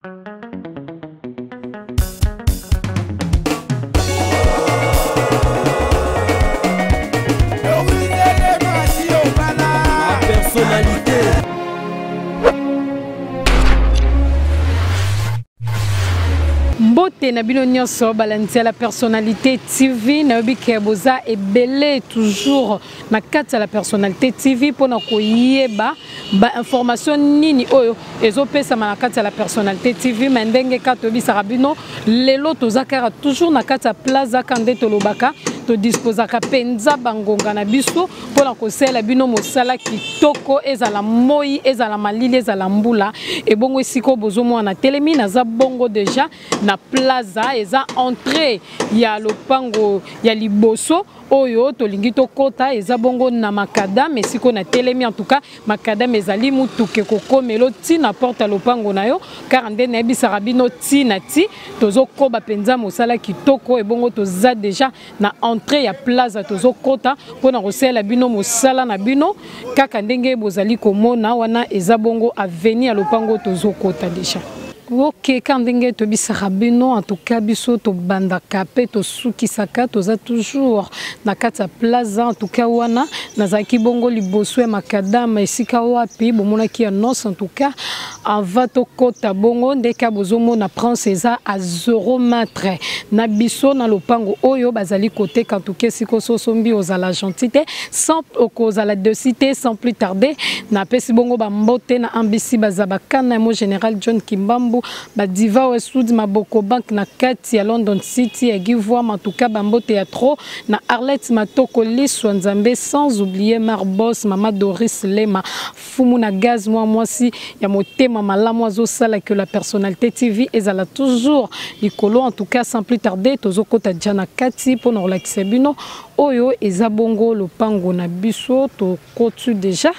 Personnalité. Mbote na bino nyonso balandi ya la personnalité TV, nayebi ke boza ebele toujours na kati ya la personnalité TV mpona koyeba ba information nini oyo ezopesama na kati ya la personnalité TV. Me ndenge kaka toyebisaka bino, lelo toza kaka toujours na kati ya plaza ka nde tolobaka, todisposaka mpenza bangonga na biso mpona kosalela bino mosala kitoko, ezala moi, ezala malili, ezala mbula. Ebongo esika oyo bozomona na telemi, naza bongo deja na plaza, eza entrée ya lopango ya liboso oyo tolingi tokota, eza bongo na makadam. Esika na telemi, en tout cas makadam ezali mutuke kokomelo ti na porte ya lopango na yo, kaka nde nayebisaka bino ti na ti tozokoba mpenza mosala kitoko. Ebongo toza deja na entrée ya plaza, tozokota mpona kosalela bino mosala na bino kaka ndenge bozali komona wana, eza bongo avenue ya lopango tozokota deja. Ok, ka ndenge tobisaka bino, en tout cas biso tobandaka mpe tosukisaka, toza toujours na kati ya plaza. En tout cas wana nazalaki bongo liboso ya makadama, esika wapi bomonaki annonce. En tout cas avant tokota bongo, ndeka bozomona prince eza à 0 mètre na biso na lopango oyo bazali koteka. En tout cas siko sosombi, ozala gentil te, sans okozala déçu te. Sans plus tarder, napesi bongo bambote na ambisi baza bakana mo général John Kimbambu, badiva Westwood Maboko Bank na kati ya London City ya Givwa. En tout cas bambote ya trop na Arlette Matoko Liswa Nzambe, sans oublier Marbos, mama Doris Lema Fumu na gaz, mwa mwasi ya motema malamu azosala que la personnalité TV ezala toujours likolo. En tout cas, sans plus tarder, tozokota dia na kati mpona kolakisa bino oyo eza bongo lopango na biso. Tokoti déjà,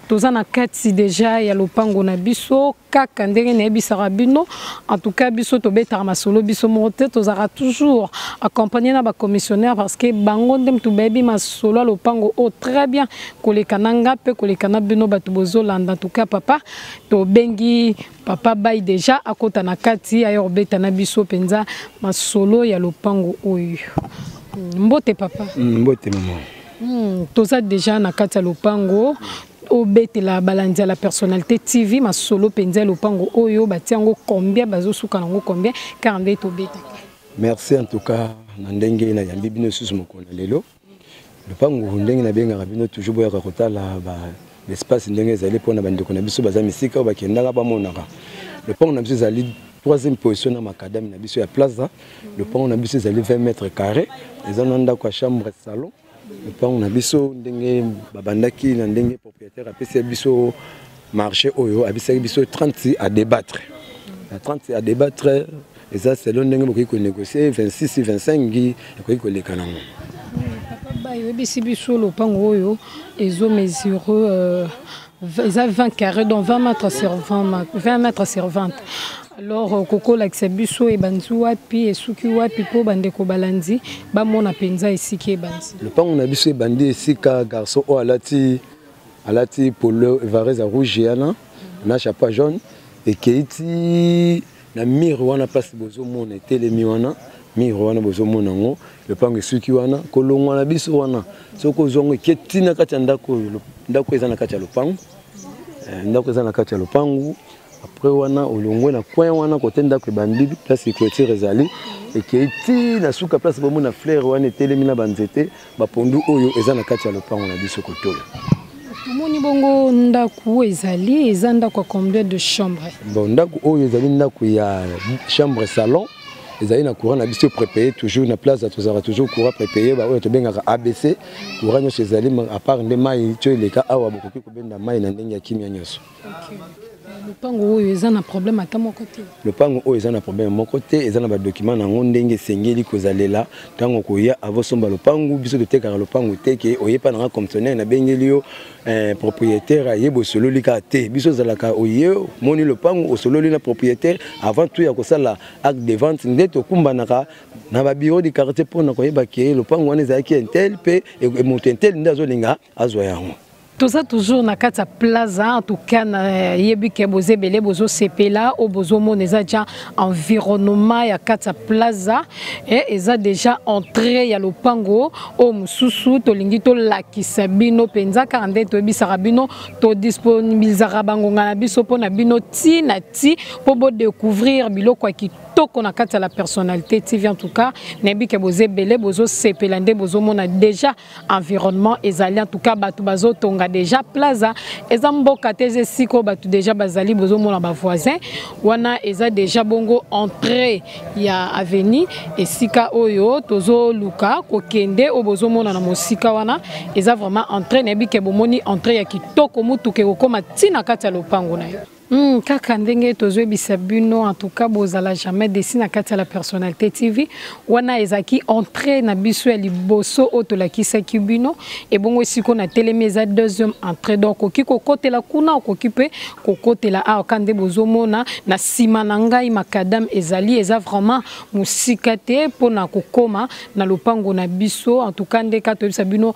toza na kati déjà ya lopango na biso. Kaka ndenge nayebisaka bino, en tout cas biso tobetaka masolo biso moko te, tozalaka toujours accompagné na bacommissionnaire, parce que bango nde motu bayebi masolo ya lopango oyo très bien koleka na nga mpe koleka na bino bato bozolanda. En tout cas papa, tobengi papa Bai déjà akota na kati, aya kobeta na biso mpenza masolo ya lopango oyo. Mbote papa. Mbote mama. Toza déjà na kati ya lopango, obetela balandi ya la personnalité TV masolo mpenza ya lopango oyo, batia yango combien, bazosuka nango combien, kaka nde tobetaka. Merci en tout cas na ndenge nayambi bino lisusu mokolo na lelo. Lopango, ndenge nabengaka bino toujours, boyaka kotala ba espace ndenge ezali mpona bandeko na biso baza misika oyo bakendaka bamonaka. Lopango na biso ezali troisième position na makadami na biso ya plaza. Lopango na biso ezali 20 mètres carré, eza na ndako ya chambre salon. Lopango na biso, ndenge babandaki na ndenge propriétaire apesi biso marché oyo, abisaki biso 30 à débattre. Na 30 à débattre, eza selon ndenge bokoki konégocier, 26, 25 ekoki koleka nango. Papa Bai, oyebisi biso lopango oyo ezomesure eza 20 carré, donc 20 mètres sur 20, 20 mètres sur 20. Alors kokolakisa biso ebandi wapi, esuki wapi, mpo bandeko balandi bamona mpenza esika ebandi. Lopango na biso ebandi esika garçon oyo alati polo vareuse ya rouge wana na chapeau jaune, ekei ti na mur wana, place bozomona etelemi wana, mur wana bozomona yango. Lopango esuki wana. Kolongwa na biso wana, soki ozwango, eke ntina kati ya ndako oyo. Ndako eza na kati ya lopango, ndako eza na kati ya lopango. Après wana, olongwe na coin wana, kote ndako ebandi, place clôture ezali, ekei ti na suka, place bomona fleur wana etelemi na banzete bapondu oyo eza na kati ya lopango na biso kotoyo. Tomoni bongo ndako ezali, eza ndako ya combien de chambre? Bon, ndako oyo ezali ndako ya chambre salon, ezali na courant na biso prépayé. Toujours na place tozalaka toujours courant prépayé, baoyo tobengaka ABC. Courant nyonso ezali, à part nde mai tio eleka awa, bokoki kobenda mai na ndenge ya kimia nyonso. Lopango oyo eza na problème ata moko te? Lopango oyo eza na problème moko te, eza na badocument nango ndenge esengeli kozalela. Ntango koya avosomba lopango, biso totekaka lopango te ke oyepa nanga commissionnaire, nabengeli yo propriétaire ayeba, osololi kaka te. Biso ozalaka oye, moni lopango, osololi na propriétaire avant tout ya kosala acte de vente. Nde tokumbanaka na babureau du quartier mpona koyeba ke lopango wana ezalaki un tel mpe moto un tel nde azolinga azwa yango. Toza toujours na kati ya plaza. En tout cas, nayebi ke boza ebele, bozosepela. Oyo bozomona eza déjà environnement ya kati ya plaza. Eza déjà entrée ya lopango oyo mosusu tolingi tolakisa bino mpenza. Kaka nde toyebisaka bino, todisponibilizaka bangonga na biso mpo na bino ti na ti, mpo bodécouvrir biloko ya kitoko na kati ya La Personnalité TV. En tout cas, nayebi ke boza ebele, bozosepela nde bozomona déjà environnement ezali. En tout cas, bato bazotonga déjà plaza. Eza mboka te, eza esika oyo bato déjà bazali. Bozomona bavoisin wana, eza déjà bongo entrée ya avenue esika oyo tozoluka kokende. Oyo bozomona na mosika wana eza vraiment entrée. Nayebi ke bomoni entrée ya kitoko, mutuka ekokóma ntina kati ya lopango na yo. Kaka ndenge tozoyebisa bino, en tout cas, bozala jamais déçus na kati ya La Personnalité TV. Wana ezalaki entrée na biso ya liboso oyo tolakisaki bino. Ebongo esika na telemi eza deuxième entrée. Donc okoki kokotela kuna, okoki mpe kokotela awa. Ka nde bozomona na nsima na ngai, macadam ezali, eza vraiment mosika te mpona kokóma na lopango na biso. En tout cas, nde ka toyebisa bino,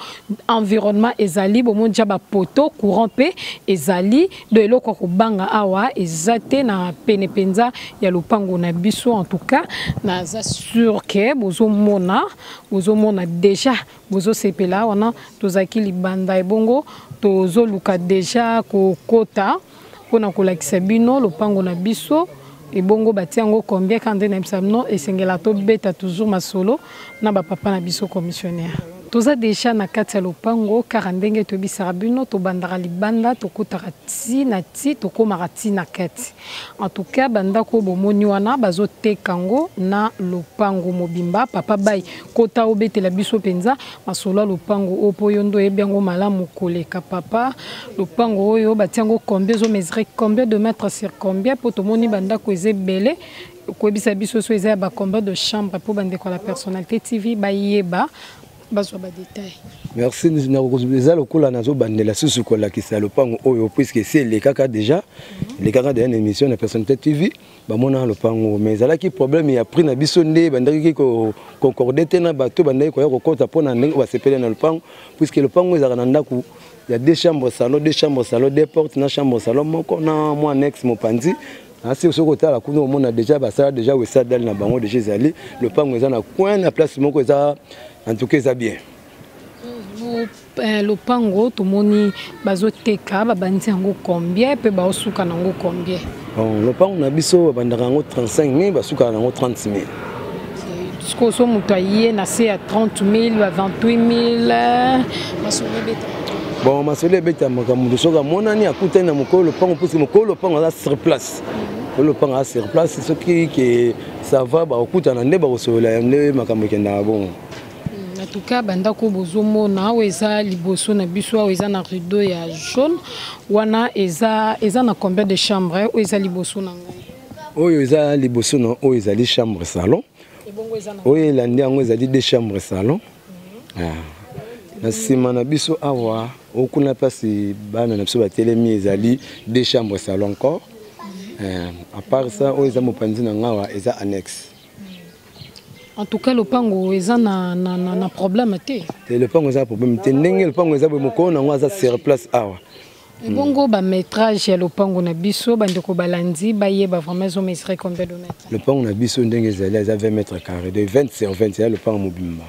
environnement ezali, bomoni déjà bapoteaux, courant mpe ezali. Donc eloko ya kobanga awa eza te, na pene mpenza ya lopango na biso. En tout cas, naza sûr ke bozomona, bozomona déjà, bozosepela. Wana tozalaki libanda, ebongo tozoluka déjà kokota mpona kolakisa bino lopango na biso. Ebongo batia yango combien? Kaka nde nayebisa bino, esengela tobeta toujours masolo na bapapa na biso commissionnaire. Toza déjà na kati ya lopango. Kaka ndenge toyebisaka bino, tobandaka libanda, tokutaka ti na ti, tokomaka ti na kati. En tout cas, bandako oyo bomoni wana, bazoteka yango na lopango mobimba. Papa Bai, kota obetela biso mpenza masolo ya lopango oyo, mpo yo nde oyebi yango malamu koleka. Papa, lopango oyo batia yango combien? Ezomesurer combien de mètres sur combien? Mpo tomoni bandako eza ebele. Koyebisa biso so eza ya bacombien de chambre, mpo bandeko ya La Personnalité TV bayeba, bazwa badétail. Merci. Eza lokola nazobandela susu kolakisa lopango oyo, puisque esi elekaka déjà, elekaka déjà na émission na Personnalité TV. Bamonaka lopango, mais ezalaki problème ya prix na biso nde bandaki koconcorder te na bato bandaki koya kokɔta mpona ndenge basepele na lopango, puisque lopango ezalaka na ndako ya deux chambres salon, deux chambres salon, deux portes, na chambre salon moko na mwa annexe mopanzi. Asi soki otala kuna, omona déjà basala déjà wesa dale na bango déjà ezali. Lopango eza na coin, na place moko eza, en tout cas eza bien. Lopango tomoni bazoteka, babandi yango combien mpe baosuka nango combien? Bon, lopango na biso babandaka yango 35 000, basukaka yango 30 000. Sikoyo so moto aye na se ya 30 000, ba 28 000, masolo ebeta? Bon, masolo ebetamaka, moto soki amonani, akutani na mokolo lopango, puisque mokolo lopango aza sur place, mokolo lopango aza sur place. Soki ke ça va, bakokutana nde bakosolola nde makambo ekendaka bongo. En tout cas, bandako bozomona awa eza liboso na biso awa, eza na rideau ya jaune wana. Eza na combien de chambre, oyo eza liboso na ngai? Oyo eza liboso na oyo ezali chambre salon. Oyo elandi yango ezali deux chambre salon. Ah. Na nsima na biso awa, okuna place bana na biso batelemi, ezali deux chambre salon encore. À part ça, oyo eza mopanzi na nga awa eza annexe. En tout cas, lopango eza na problème te? Te, lopango eza problème te. Ndenge lopango eza boye, mokolo nango aza sur place awa. Ebongo bamétrage ya lopango na biso, bandeko balandi bayeba vraiment, ezomesurer combien de mètres? Lopango na biso ndenge ezali, eza 20 mètres carré de 20 sur 20, eza lopango mobimba.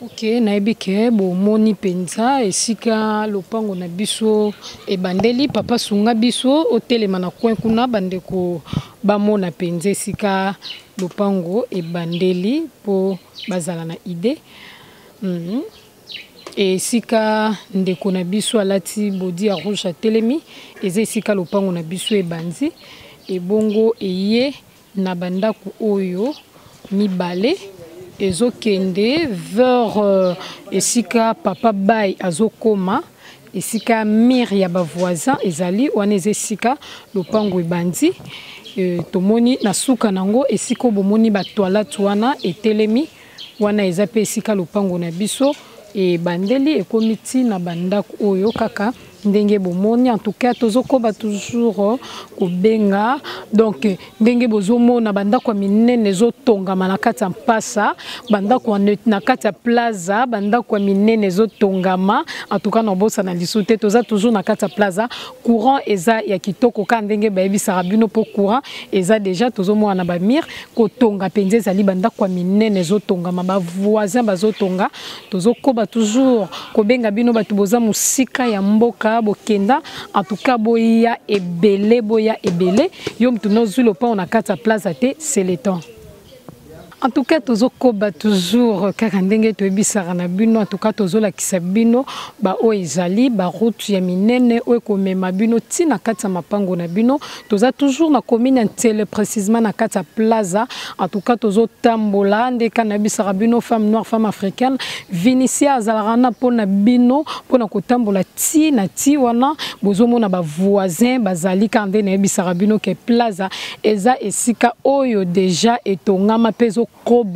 Ok, nayebi ke bomoni mpenza esika lopango na biso ebandeli. Papa, sunga biso otelema na coin kuna, bandeko bamona mpenza esika lopango ebandeli, mpo bazala na idée. Esika ndeko na biso alati body ya rouge atelemi, eza esika lopango na biso ebandi. Ebongo eye na bandako oyo mibale ezokende vers esika papa Bai azokoma, esika mur ya bavoisin ezali wana, eza esika lopango ebandi. Tomoni na suka nango, esika oyo bomoni batoilette wana etelemi wana, eza mpe esika lopango na biso ebandeli, ekomi ntina bandako oyo kaka. Ndenge bomoni, en tout cas tozokoba toujours kobenga. Donc ndenge bozomona bandako ya minene ezotongama na kati ya mpasa, bandako na kati ya plaza, bandako ya minene ezotongama. En tout cas nabosana lisu te, toza toujours na kati ya plaza. Courant eza ya kitoko kaka ndenge bayebisaka bino, mpo courant eza déjà, tozomona na bamire kotonga mpenza, ezali bandako ya minene ezotongama, bavoisin bazotonga. Tozokoba toujours kobenga bino bato boza mosika ya mboka, bokenda, en tout cas boya ebele, boya ebele. Yo motu nozwi lopango na kati ya plaza te, c'est le temps. En tout cas tozokoba toujours kaka ndenge toyebisaka na bino. En tout cas tozolakisa bino baoyo ezali baroute ya minene oyo ekomema bino ntina kati ya mapango na bino. Toza toujours na commune ya Nsele, précisement na kati ya plaza. En tout cas tozotambola nde kaka nayebisaka bino, femme noire, femme africaine, Vinicia azalaka na mpona bino, mpona kotambola ti na ti wana. Bozomona bavoisin bazali kaka nde nayebisaka bino ke plaza eza esika oyo déjà etongama mpe ezokoba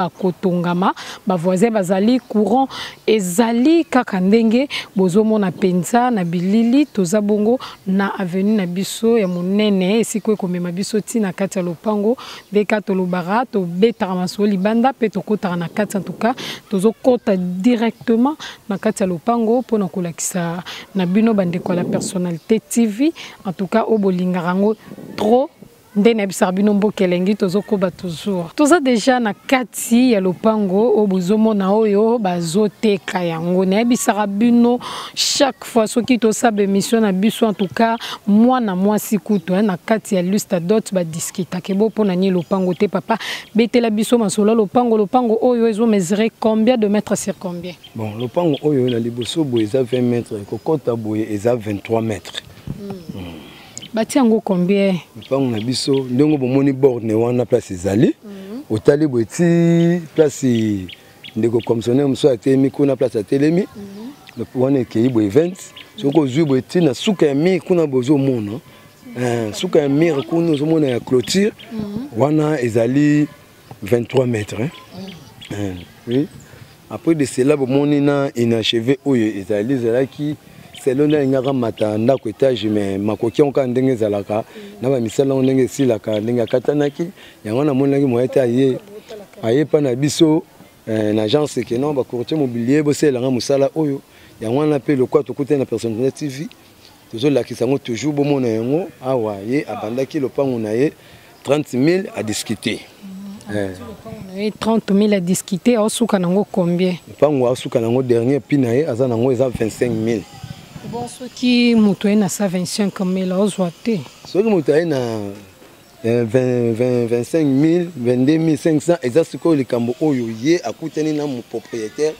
kotongama. Bavoisin bazali, courant ezali kaka ndenge bozomona mpenza na bilili. Toza bongo na avenue na biso ya monene, esika oyo ekomema biso ntina kati ya lopango. Nde ka tolobaka, tobetaka masolo libanda mpe tokɔtaka na kati. En tout cas tozokɔta directement na kati ya lopango mpona kolakisa na bino, bandeko ya La Personnalité TV. En tout cas oyo bolingaka yango trop, nde nayebisaka bino, mboka elengi. Tozokoba toujours, toza déjà na kati ya lopango oyo bozomona, oyo bazoteka yango. Nayebisaka bino chaque fois soki tosala émission na biso, en tout cas mwana mwasi kutu na kati ya liste dot badiskitaka ebo mpona nini lopango te. Papa, betela biso masolo ya lopango. Lopango oyo ezomesurer combien de mètres sur combien? Bon, lopango oyo na liboso boye eza 20 mètres, kokɔta boye eza 23 mètres. Batia yango combien? Lopango na biso, ndenge bomoni borne wana, place ezali, otali boye ti place ndeko commissionnaire mosusu atelemi kuna, place atelemi wana, ekei boye 20. Soki ozwi boye ti na suka ya mur kuna, bozomona suka ya mur kuna, ozomona ya clôture wana, ezali 23 mètres, hein? Oui. Après de cela, bomoni na inachevé oyo ezali, ezalaki selon nde alingaka mata ndako étage, mais makoki yango kaka ndenge ezalaka na bamisala yango, ndenge esilaka, ndenge akatanaki yango, namonaki moye te. Aye mpa na biso na agence ke non, bacourtier mobilier bosalelanga mosala oyo. Yango wana mpe lokwa tokutani na Personnalité TV, tozolakisa yango toujours, bomona yango awa. Ye abandaki lopango na ye 30 000 à discuter. 30 000 à discuter, aosuka nango combien? Lopango asuka nango, dernier prix na ye aza nango eza 25 000. Bon, soki moto aye na 125 000, ozwa te? Soki moto aye na 25 000, 22 500, eza sikoyo likambo oyo ye akutani na propriétaire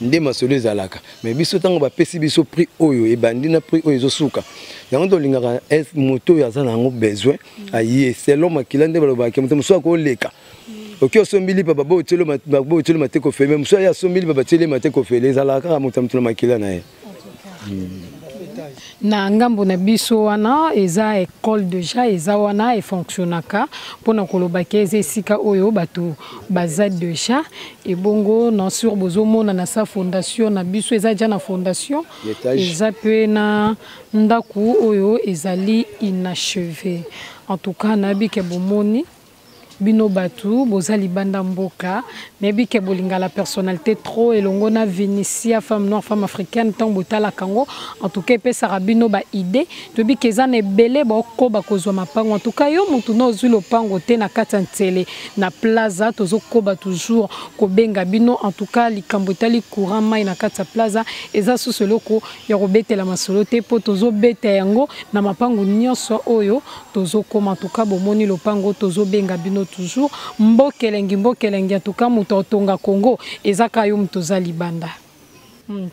nde masolo ezalaka. Mais biso, ntango bapesi biso prix oyo ebandi na prix oyo ezosuka yango, tolingaka moto oyo aza na yango besoin aye selon makila. Nde balobaka, moto mosusu akoleka, oki osombi lipa, babo otielo mateko fele, mosusu aye asombi lipa, batieli mateko fele. Ezalaka kaka moto ya moto na makila na ye. Na ngambo na biso wana eza école déjà, eza wana efonctionnaka. Mpona kolobaki, eza esika oyo bato baza déjà. Ebongo na sur bozomona na sa fondation na biso, eza déjà na fondation, eza mpe na ndako oyo ezali inachevé. En tout cas nayebi ke bomoni, bino bato boza libanda mboka, nayebi ke bolinga La Personnalité trop elongo na Vinicia, femme noire, femme africaine. Ntango botalaka yango, en tout cas epesaka bino baidée. Toyebi ke eza na ebele baokoba kozwa mapango. En tout cas yo motu na ozwi lopango te na kati ya Nsele na plaza, tozokoba toujours kobenga bino. En tout cas likambo etali courant, mai na kati ya plaza, eza susu eloko ya kobetela masolo te, mpo tozobeta yango na mapango nyonso oyo tozokoma. En tout cas bomoni lopango, tozobenga bino toujours. Mboka elengi, mboka elengi. En tout cas moto aotonga Congo eza kaka yo moto oza libanda.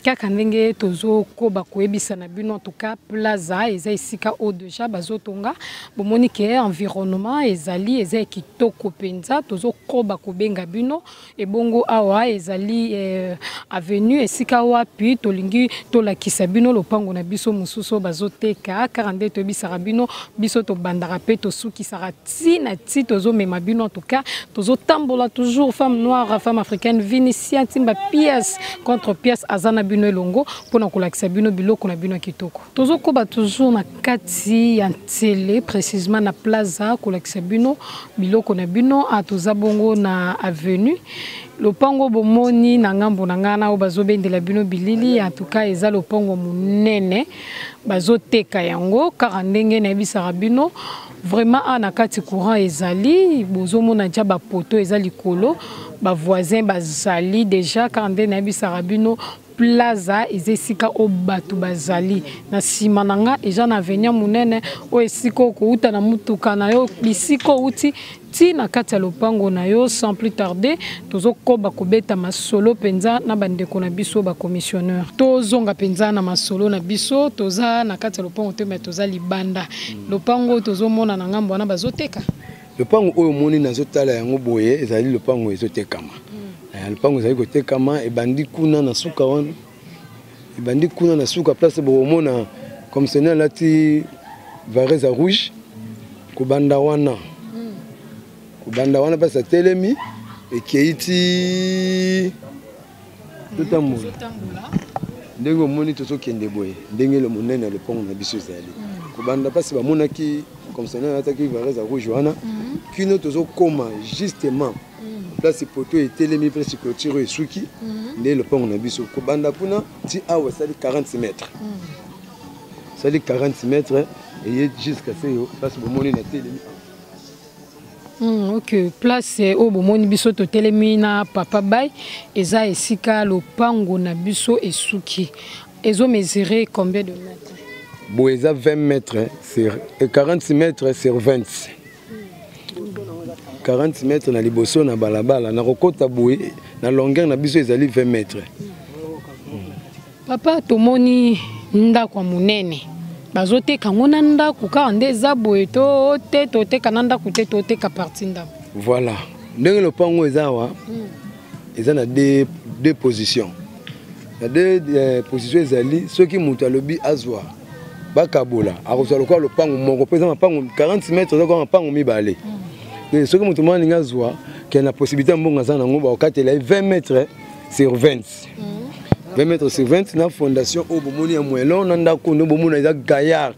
Kaka ndenge tozokoba koyebisa na bino, en tout cas plaza eza esika oyo déjà bazotonga. Bomoni ke environnement ezali, eza ya kitoko mpenza. Tozokoba kobenga bino. Ebongo awa ezali avenue esika wapi tolingi tolakisa bino lopango na biso mosusu oyo bazoteka. Kaka nde toyebisaka bino, biso tobandaka mpe tosukisaka ntina ti tozomema bino. En tout cas tozotambola toujours, femme noire, femme africaine, Vinicia Ntimba, pièce contre pièce. Aza na bino elongo mpona kolakisa bino biloko na bino ya kitoko. Tozokoba toujours na kati ya Nsele, précisément na Plaza, kolakisa bino biloko na bino. A toza bongo na avenue lopango bomoni na ngambo na ngai na oyo bazobendela bino bilili. En tout cas eza lopango monene, bazoteka yango kaka ndenge nayebisaka bino. Vraiment a na kati courant ezali, bozomona dia bapoto eza likolo, bavoisin bazali déjà. Kaka nde nayebisaka bino, Plaza eza esika oyo bato bazali. Na nsima na nga eza na avenue monene oyo esika okouta na mutuka na yo, bisika outi ti na kati ya lopango na yo. Sans plus tarder, tozokoba kobeta masolo mpenza na bandeko na biso bacommissionnaire. Tozonga mpenza na masolo na biso. Toza na kati ya lopango te, me toza libanda. Lopango oyo tozomona na ngambo wana bazoteka. Lopango oyo omoni nazotala yango boye ezali lopango ezotekama. Lopango ezali kotekama, ebandi kuna na suka wana, ebandi kuna na suka place bokomona commissionnaire alati vareuse ya rouge. Kobanda wana, kobanda wana place atelemi, ekei ti totambola. Ndenge omoni tozokende boye, ndenge monene ya lopango na biso ezali, kobanda mpasi bamonaki commissionnaire alataki vareuse ya rouge wana kino tozokoma justement place poto etelemi, place clôture oyo esuki, nde lopango na biso. Kobanda kuna ti awa esali 40 mètres, esali 40 mètres, eye jusqu'à ce yo place bomoni na telemi. Ok, place oyo bomoni biso totelemi na papa Bay eza esika lopango na biso esuki. Ezomesure combien de mètres? Boye eza 20 mètres sur 40 mètres sur 20, 40 mètres na liboso na balabala na kokota boye na longueur na biso ezali 20 mètres. Papa, tomoni ndako ya monene, bazoteka yango na ndako kaka nde eza boye to te? Toteka na ndako te, toteka partie ndako? Voilà, ndenge lopango eza awa, eza na deux positions. Na deux positions ezali, soki moto alobi azwa bakabola, akozwa lokola lopango moko, mpo eza mapango 40 mètres, eza lokola mapango mibale. Soki moto moko alingi azwa ke na possibilité ya mbongo aza nango, bakokatela ye 20 mètres sur 20, 20 mètres sur 20 na fondation oyo bomoni ya moellon na ndako nde bomona eza gaillard.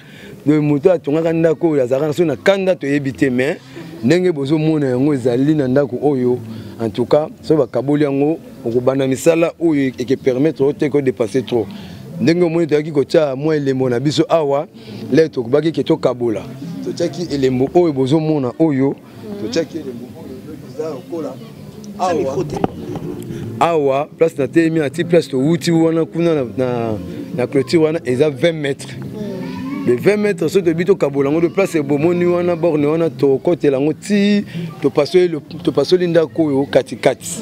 Donc moto atongaka ndako oyo azalaka na soki na kanda toyebi te, mais ndenge bozomona yango ezali na ndako oyo. En tout cas soki bakaboli yango, okobanda misala oyo ekepermettre oyo te kodépenser trop. Ndenge omoni toyaki kotia mwa elembo na biso awa, le tokobaki ke tokabola, totiaki elembo oyo bozomona oyo, totiaki elembo oyo eza lokola awa. Awa place na telemi ati place towuti wana kuna na clôture wana eza 20 mètres. De 20 mètres, soki toyebi tokabola yango, de place bomoni wana borne wana, tokotela yango ti topasoli ndako oyo katikati.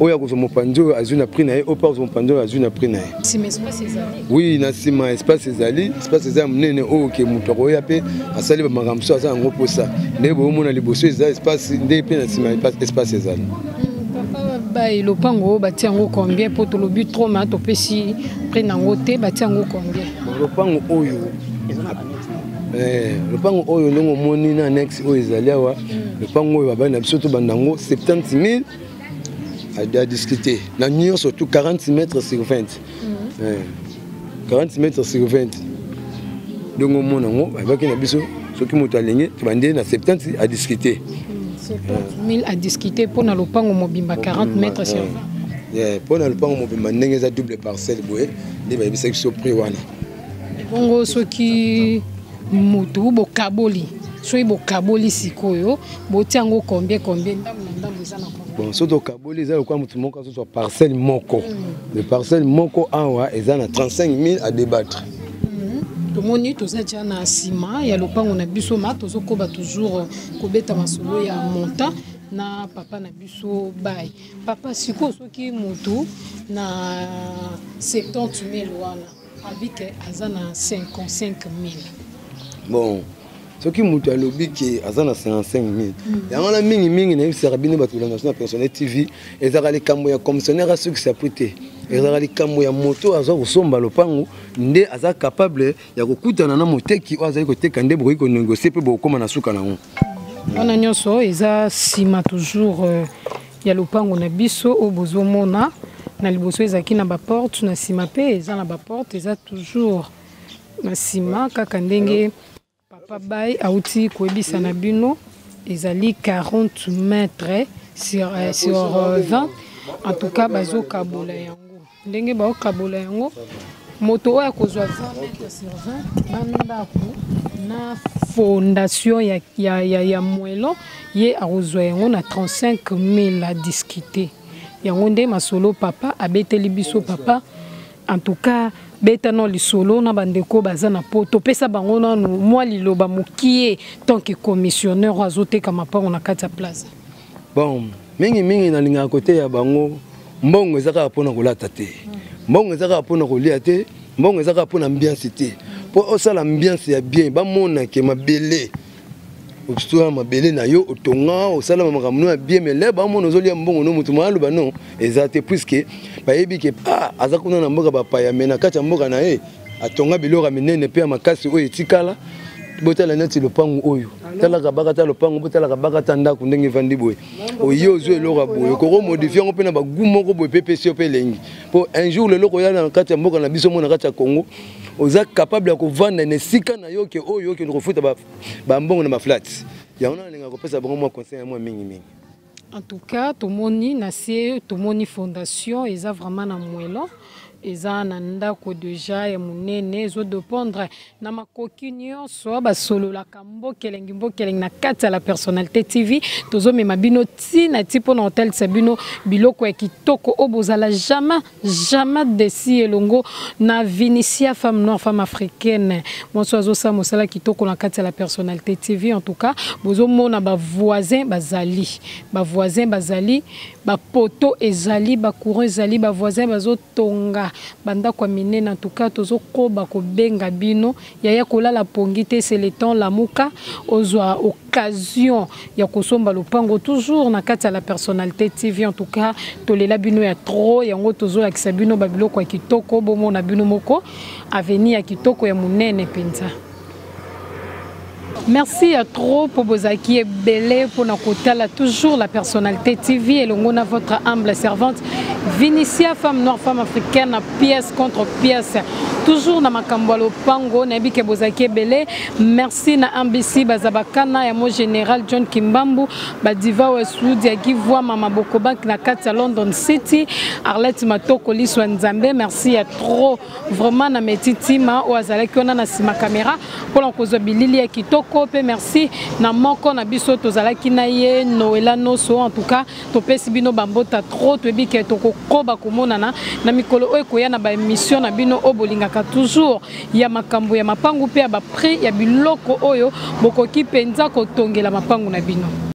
Oyo akozwa mopanzi oyo azwi na prix na ye, oyo mpe akozwa mopanzi oyo azwi na prix na ye. Nsima espace ezali? Oui, na nsima espace ezali, espace eza ya monene oyo ke moto akoya mpe asali bamakambo mosusu aza yango mposa. Nde boomona liboso eza espace, nde mpe na nsima espace ezali. Papa Bay, lopango oyo batia yango combien? Mpo tolobi trop ma topesi prix nango te. Batia yango combien? Bon, lopango oyo, lopango oyo ndenge omoni na annexe oyo ezali awa, lopango oyo babali na biso tobanda yango 70 000 à discuter na nyonso tout, 40 mètres sur 20. 40 mètres sur 20, ndenge omona yango, babaki na biso soki moto alingi tobandi na 70 à discuter. 70 000 à discuter mpona lopango mobimba 40 mètres sur 20. Yeah, mpona lopango mobimba ndenge eza double parcelle boye, nde bayebisaki biso prix wana. Bongo soki motu bokaboli, soki bokaboli sikoyo, botia yango combien combien, ndambo na ndambo, eza na combien? Bon, soki tokaboli, eza lokola motu moko azozwa parcelle moko. Le parcelle moko awa eza na 35 000 à débattre. Tomoni toza tia na nsima ya lopango na biso, ma tozokoba toujours kobeta masolo ya montant na papa na biso Bay. Papa, sikoyo soki motu na 70 000 wana abike aza na 55 000? Bon, soki moto alobi ke aza na 55 000, yango wana mingimingi nayebisaka bino bato kolanda biso na Personnel TV, ezalaka likambo ya commissionnaire asukisa prix te, ezalaka likambo ya moto aza kosomba lopango nde aza capable ya kokutana na moteki oyo azali koteka, nde bokoki konégocier mpe bokokóma na suka nango. Wana nyonso eza nsima toujours ya lopango na biso oyo bozomona. Na liboso ezalaki na baporte, na nsima mpe eza na baporte, eza toujours na nsima kaka ndenge papa Bay auti koyebisa na bino, ezali 40 mètres sur 20. En tout cas bazokabola yango ndenge baokabola yango, moto oyo akozwa 20 mètres sur 20 na ndako na fondation ya moellon, ye akozwa yango na 35 000 à discuter. Yango nde masolo papa abeteli biso. Papa, en tout cas beta no lisolo na bandeko baza na poto, pesa bango nanu mwa liloba mokie tant que commissionnaire oyo azoteka mapango na kati ya Plaza. Bon, mingimingi nalingaka koteya bango, mbongo eza kaka mpona kolata te, mbongo eza kaka mpona kolia te, mbongo eza kaka mpona ambiance te. Mpo osala ambiance ya bien, bamona ke mabele osala mabele na yo, otonga, osala makambo no ya bien. Mais le bamona ozolia mbongo no, motu maaloba non, eza te, puisque bayebi ke ah, aza kuna na mboka bapaya, mais na kati ya mboka na ye atonga biloko ya minene mpe ya makasi oyo etikala. Botala neti lopango oyo, talaka bakata lopango, botalaka bakata ndako ndenge evandi boye. Oye ozwa eloko ya boye, okoko modifier yango mpe na bagu moko boye, mpe epesi yo mpe elengi. Mpo un jour leloko oya na kati ya mboka na biso mo na kati ya Congo, oza capable ya kovanda na esika na yo ke oyo okende kofuta bambongo na baflat. Yango nalingaka kopesa bango mwa conseil ya mwa mingimingi. En tout cas tomoni na se, tomoni fondation eza vraiment na moellon, eza na ndako deja ya monene, ezodépendre na makoki nyonso. Basololaka mboka elengi, mboka elengi na kati ya La Personnalité TV. Tozomema bino ntina ti mpona kotalisa bino biloko ya kitoko oyo bozala jamais jamais déçus, elongo na Vinicia, femme noire, femme africaine, mwasi azosala mosala kitoko na kati ya La Personnalité TV. En tout cas bozomona bavoisin bazali, bavoisin bazali, bapoto ezali, bacourant ezali, bavoisin bazotonga bandako ya minene. En tout cas tozokoba kobenga bino, yaya, kolala pongi te, c'est le temps, lamuka, ozwa occasion ya kosomba lopango, toujours na kati ya La Personnalité TV. En tout cas tolela bino ya trop, yango tozolakisa bino babiloko ya kitoko, bomona bino moko avenir ya kitoko ya monene mpenza. Merci à trop pour bozaki ebele pour kotala toujours La Personnalité TV elongo na votre humble servante Vinicia, femme noire, femme africaine, pièce contre pièce, toujours na makambo ya lopango. Nayebi ke bozaki ebele. Merci na MBC Bazabakana ya mo général John Kimbambu, Badiva Wesudi ya Givwa, Mama Bokobank na kati ya London City, Arlette Matoko Liswa Nzambe. Merci à trop vraiment na Meti Tima oyo azalaki wana na nsima caméra mpona kozwa bilili ya kitoko. Mpe merci na moko na biso tozalaki na ye, Noela Noso. En tout cas topesi bino bambota trop, toyebi ke tokokoba komonana na mikolo oyo ekoya na baémission na bino oyo bolingaka toujours ya makambo ya mapangu mpe ya baprix ya biloko oyo bokoki mpenza kotongela mapangu na bino.